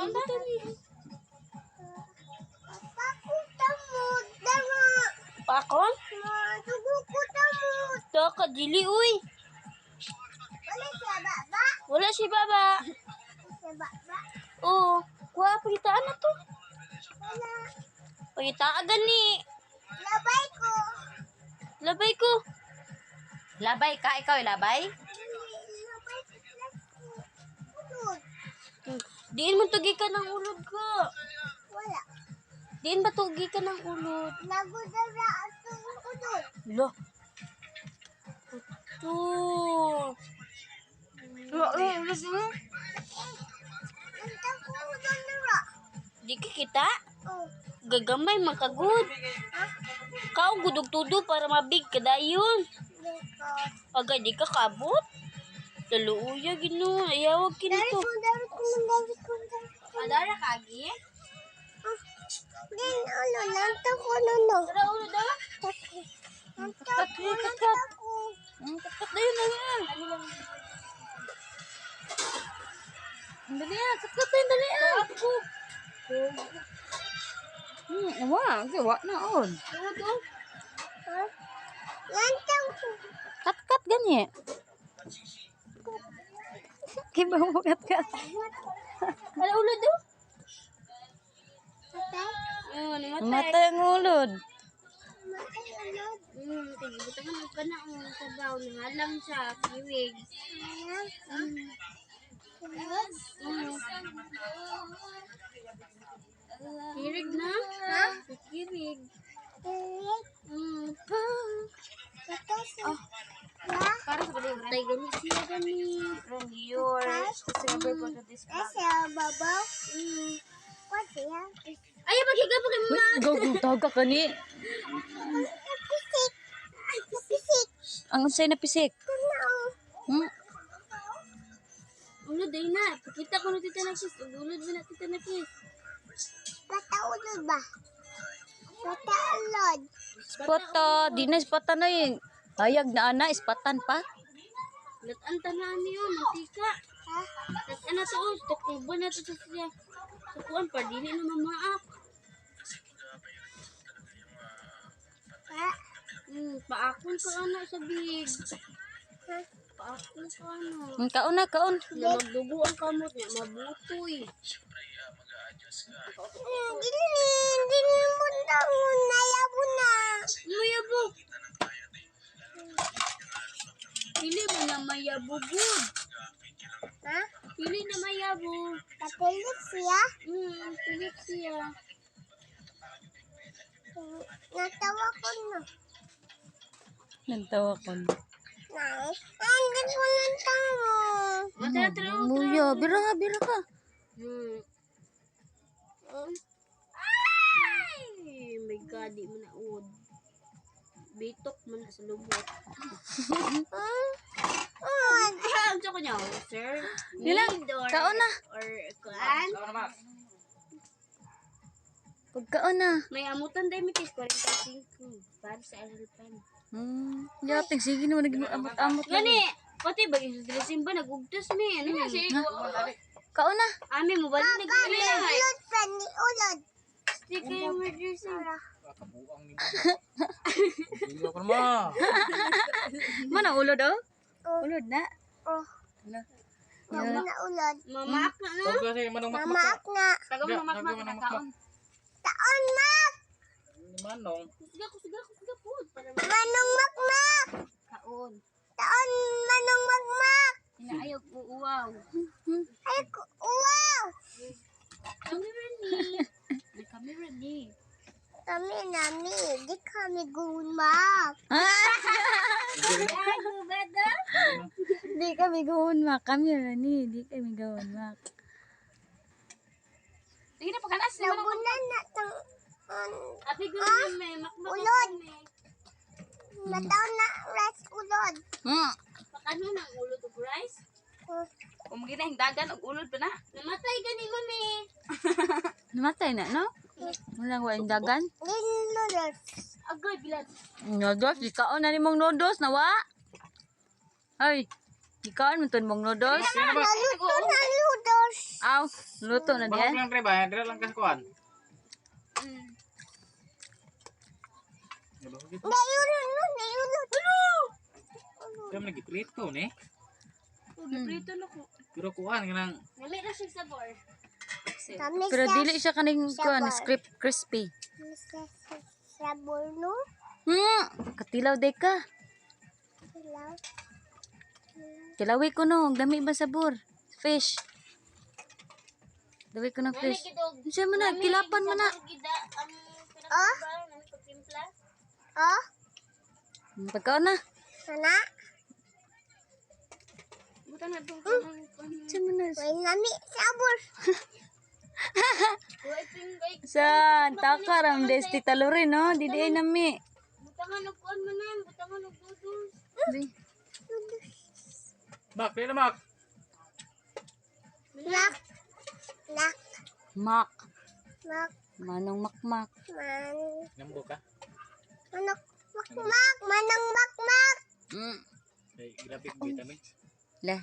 Kaon ta ni. Pakutamod dara. Pakon? Madugo ko tamod. Taka dili uy. Wala siya baba. Wala si baba. Siya baba. Oo. Kuha pagitaan na to. Wala. Pagitaan gani. Labay ko. Labay ko. Labay ka, ikaw ay labay? Labay ko. Ulod. Diin mo tugi ka ng ulod ko. Wala. Diin ba tugi ka ng ulod? Lago dara atong ulod. Lo. Ito. Nantang ko ulod dara. Di ka kita? Oh. Gagamay man kagud. Ha? Kao gudog tudo para mabig kadayon. Likod. Agay di ka kabot. Taluuya gino, ayawag Dari kinito. ko, dari ko, dari ko, dari ko. Adara kagi? Ah, Din ulo, nantang ko ulo. Tara ulo daw. Nantang ko, nantang ko. Katkat na yun, dali ah. Dali ah, katkat na yun, dali ah. Wa, kasi wa na on. Ha? Nantang ko. Katkat gani. Kiba mo katkat. Ala ulo daw. Matay? Oh, namatay. Matay ang ulod. Matay ulod. Tige butangan og kana ang sabaw nangalang siya kiwig. Ha? Ulod? Kirig na? Ha? Kirig. Tirik. Matay siya. Ha? Para sa baliw. Tay gani siya gani. From your subscriber ko to this Ay, siya babaw. Kwa siya. Ay, paghiga pa kay mama. Go, go, taga ka ni. Napisik. Napisik. Ang unsay na pisik. Tanaw. Ulo day na. Pakita ko na tita na kiss. Ulod mo na tita na kiss. Bata ulod ba? Bata ulod. Spata, di na spata na eh. Hayag na ana, ispatan pa. Latan tanan niyo, mantika. Ha? Latan na to, oh. Takbo na to sa siya. Sa kuan pa, dili na mamaak. Ha? Paakon ka ana sa big. Ha? Paakon ka ana. Kaon na, kaon. Na magdugo ang kamot niya, mabutoy. Dili, dili mo na nayabo na. Mayabo. Dili mo na mayabo gud. Ha? Dili na mayabo. Kapilit siya. Pilit siya. Natawa ko na. Nantawa ko. Nay, hindi ko natawa. Tara, tara, tara. Muya, bira ka, bira ka. Ay! My God, di mo na ud. Bitok man na sa lubot. Oh, Ah, unsa ko niya, oh, sir? Dila, Need or, kaon na. Or kuan? Pagkaon na. May amutan dahil may case 45 para sa alpan. Yating, sige naman, nag-amot-amot lang. Gani, pati ba yung dressing ba nagugtos mi? Ano yun? Kaon na. Ami mo ba nag kami ulod pa ni ulod. Stick kayo mo dressing. Kabuang ni mo. Hindi ko naman. Mana ulod oh? Oh. Ulod na. Oh, Ala. mama na ulod. Mamaak na na. Huwag kasi manong Mama makmak. ak na. Tagaw mo makmak na kaon. Taon mak. Manong. Kusga, kusga, kusga po. Para Manong makmak. makaon. Taon manong makmak. Inaayog uuwaw. Ay, wow. Kamera ni. May kamera ni. Kami nami, di kami gumak. Ay, gubada. Di kami gawon mak. Kami ni, di kami gawon mak. Sige na, pagkanas. Nabunan na tang Ate ko na may makmak Ulod. kami. nataon na rice ulod. Pakano ng ulo to rice? Oh, Umgi na dagan og ulod pa na. Namatay gani mami. Namatay na, no? Wala wa dagan. Din noodles. Agoy bilat. Noodles, di kaon na nimong noodles na wa. Ay, Gikaon mo to mong noodles? Kaya na ba? Naluto na noodles. Aw, luto na Bahok diyan. lang pre ba? Dira lang kas kuan. Naiulo no, naiulo. Kaya man giprito ni. Oh, giprito na ko. Pero kuan kanang Lami ra siya sabor. Kami Pero sa dili siya kaning kuan Sabor. script crispy. sa sabor no. Katilaw day ka. Hello. Tilawi ko no, dami ba sabor? Fish. Dawi ko ng fish. Unsa man na, kilapan man na. Gida ang pinakaba ng pagtimpla. Oh, Pagkaon na. sana. Buta na tong kanang Unsa man na? May nami sabor. Kuhay pinggay. San takaram des tita Loren no, di di ay nami. Butangan og kuan man na, butangan og noodles. Di. Mak, dili na mak. Nak. Nak. Mak. Mak. Manong makmak. Man. Nambo ka. Manok. Mak mak. Manang mak mak. Ay, grabe vitamins. La.